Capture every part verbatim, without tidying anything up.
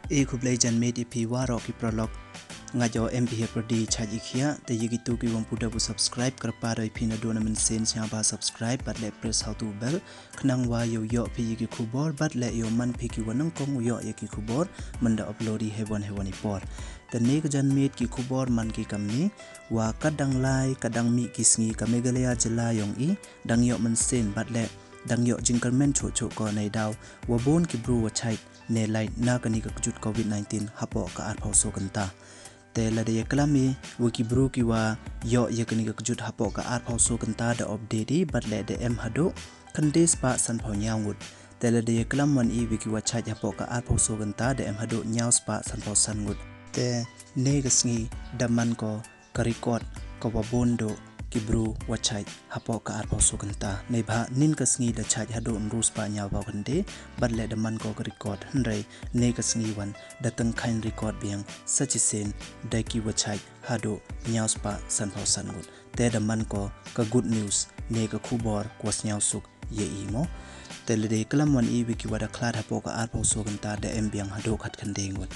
E khublei janmiet ya phi waroh ki paralok. Nga jo em phi ha pyrdi chait i khiah, te ya kitu ki wam pu da pu subscribe, kyrpad i phi nadooh na mynsiem sngewbha subscribe bad le press hatu bell, khnang wa yow yoh phi ya ki khubor bad le yow man phi ki wa nyngkong u yoh ya ki khubor man da upload i hei wan hei wan i por. Te ne ka janmiet ki khubor man ki kamni, wa ka dang lai ka dang mih ki sngi ka Meghalaya jylla yong i dang yoh mynsiem bad le dang yoh jingkyrmen choh choh ko nei daw wa bun ki bru wa chait ne lait na kani ka kjut covid nineteen hapoh ka arphaw soo kynta. Te lada ya klam i wa ki bru ki wa yoh ya kani ka kjut hapoh ka arphaw soo kynta da update i bad le da em hadooh khyndai spah sanphaw ynñiaw ngut. Te lada ya klam wan i wa ki wa chait hapoh ka arphaw soo kynta da em hadooh ynñiaw spah sanphaw san ngut. Te ne ka sngi da man ko ka record ka wa bun dooh ki bru wa chait hapoh ka arphaw soo kynta. Neibhah nin ka sngi da chait hadooh ynru spah ynñiaw phaw khyndai bad le da man ko ka record, hynrei ne ka sngi wan da tyngkhaiñ record biang sa chisien da ki wa chait hadooh ynñiaw spah sanphaw san ngut. Te da man ko ka good news ne ka khubor ka wa sngewsuk ya i mo. Te lada ya klam wan i wa ki wa da khlad hapoh ka arphaw soo kynta da em biang hadooh khatkhyndai ngut.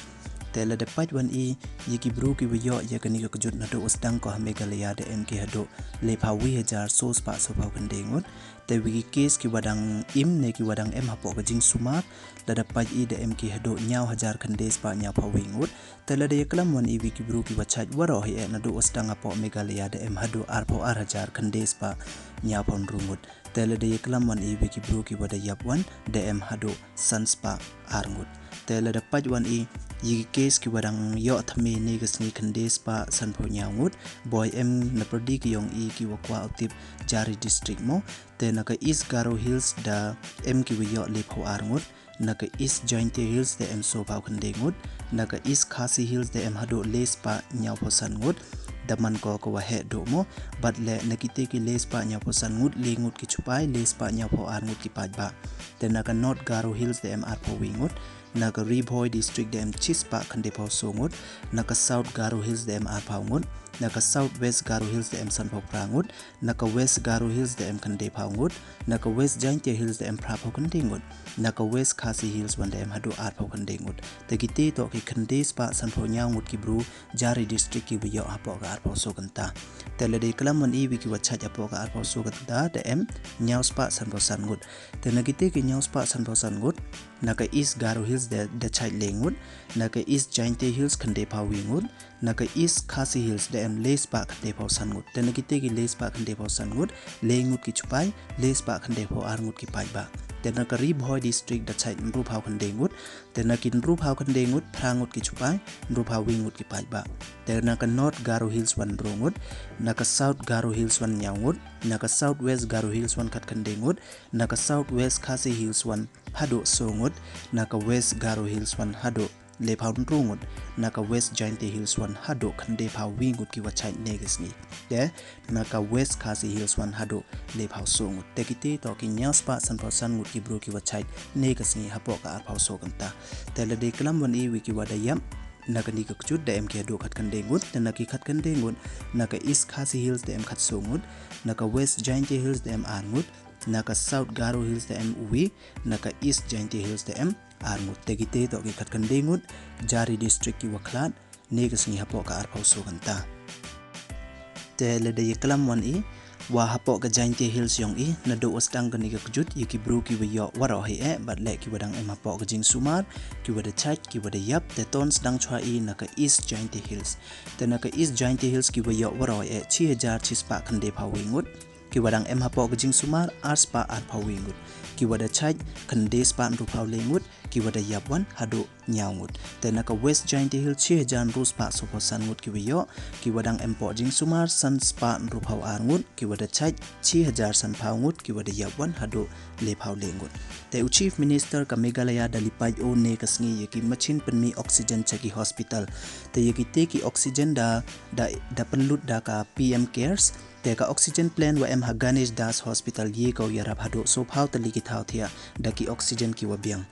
Te lada pait wan i ya ki bru ki wa yoh ya kani ka kjut nadooh wa sdang ko ha Meghalaya da em ki hadooh lephaw wi hajar soo spah soophaw khyndai ngut. Te wa ki case ki wa dang im ne ki wa dang em hapoh ka jingsumar, lada pait i da em ki hadooh ynñiaw hajar khyndai spah ynñiaw phaw wi ngut. Te lada ya klam wan i wa ki bru ki wa chait waroh hi e nadooh wa sdang hapoh Meghalaya da em hadooh arphaw ar hajar khyndai spah ynñiaw phaw ynru ngut. Te lada ya klam wan i wa ki bru ki wa da yap wan da em hadooh san spah ar ngut. Te lada pait wan i ya ki case ki wa dang yoh thymme ne ka sngi khyndai spah sanphaw ynñiaw ngut. Boi em na pyrdi ki yong i ki wa kwah u tip jari district mo. Te na ka East Garo Hills da em ki wa yoh lephaw ar ngut. Na ka East Jaintia Hills da em soophaw khyndai ngut. Na ka East Khasi Hills da em hadooh le spah ynñiaw phaw san ngut. Da man ko ka wa heh dooh mo. Bad le na kite ki le spah ynñiaw phaw san ngut, le ngut ki chupai, le spah ynñiaw phaw ar ngut ki paidbah. Te na ka North Garo Hills da em arphaw wi ngut. Na ka Ri Bhoi District da em chi spah khyndai phaw soo ngut. Na ka South Garo Hills da em arphaw ngut. Na ka South West Garo Hills da em sanphaw phra ngut. Na ka West Garo Hills da em khyndai phaw ngut. Na ka West Jaintia Hills da em phra phaw khyndai ngut. Na ka West Khasi Hills wan da em hadooh arphaw khyndai ngut. Te kite toh ki khyndai spah sanphaw ynñiaw ngut ki bru jari district ki wa yoh hapoh ka arphaw soo kynta. Te lada ya klam wan i wa ki wa chait hapoh ka arphaw soo kynta da em ynñiaw spah sanphaw san ngut. Te na kite ki ynñiaw spah sanphaw san ngut, na ka East Garo Hills da, da chait le ngut. Na ka East Jaintia Hills khyndai phaw wi ngut. Na ka East Khasi Hills da em le spah khyndai phaw san ngut. Te na kite ki le spah khyndai phaw san ngut, le ngut ki chupai, le spah khyndai phaw ar ngut ki paidbah. Te na ka Ri Bhoi District da chait ynru phaw khyndai ngut. Te na ki ynru phaw khyndai ngut, phra ngut ki chupai, ynru phaw wi ngut ki paidbah. Te na ka North Garo Hills wan ynru ngut. Na ka South Garo Hills wan ynñiaw ngut. Na ka South West Garo Hills wan khatkhyndai ngut. Na ka South West Khasi Hills wan hadooh soo ngut. Na ka West Garo Hills wan hadooh lephaw ynru ngut. Na ka West Jaintia Hills wan hadooh khyndai phaw wi ngut ki wa chait ne ka sngi. Te na ka West Khasi Hills wan hadooh lephaw soo ngut. Te kite toh ki ynñiaw spah sanphaw san ngut ki bru ki wa chait ne ka sngi hapoh ka arphaw soo kynta. Te lada ya klam wan i wa ki wa da yap na kani ka kjut da em ki hadooh khatkhyndai ngut. Te na ki khatkhyndai ngut, na ka East Khasi Hills da em khatsoo ngut. Na ka West Jaintia Hills da em ar ngut. Na ka South Garo Hills da em uwi. Na ka East Jaintia Hills da em ar ngut. Te kite toh ki khatkhyndai ngut jari district ki wa khlad ne ka sngi hapoh ka arphaw soo kynta. Te lada ya klam wan i wa hapoh ka Jaintia Hills yong i nadooh wa sdang kani ka kjut, ya ki bru ki wa yoh waroh hi e bad le ki wa dang em hapoh ka jingsumar, ki wa da chait, ki wa da yap, te toh sdang chwa i na ka East Jaintia Hills. Te na ka East Jaintia Hills ki wa yoh waroh hi e chi hajar chi spah khyndai phaw wi ngut. Ki wa dang em hapoh ka jingsumar ar spah arphaw wi ngut. Ki wa da chait khyndai spah ynru phaw le ngut. Ki wa da yap wan hadooh ynñiaw ngut. Te na ka West Jaintia Hills chi hajar ynru spah soophaw san ngut ki wa yoh. Ki wa dang em poh jingsumar san spah ynru phaw ar ngut. Ki wa da chait chi hajar sanphaw ngut. Ki wa da yap wan hadooh lephaw le ngut. Te u Chief Minister ka Meghalaya da li pait o ne ka sngi ya ki machine pynmih oxygen cha ki hospital. Te ya kite ki oxygen da, da, da pynlut da ka P M Cares. Te ka oxygen plant wa em ha Ganesh Das Hospital ye ko yarap hadooh soophaw tylli ki thaw thiah da ki oxygen ki wa biang.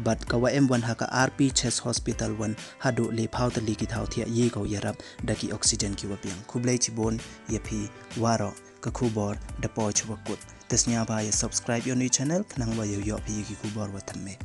Bad ka wa em wan ha ka R P Chest Hospital wan hadooh lephaw tylli ki thaw thiah ye ko yarap da ki oxygen ki wa biang. Khublei chibun ya phi waroh, ka khubor da poi chwa kut. Te sngewbha ya subscribe ya u ni channel khnang wa yow yoh phi ya ki khubor wa thymme.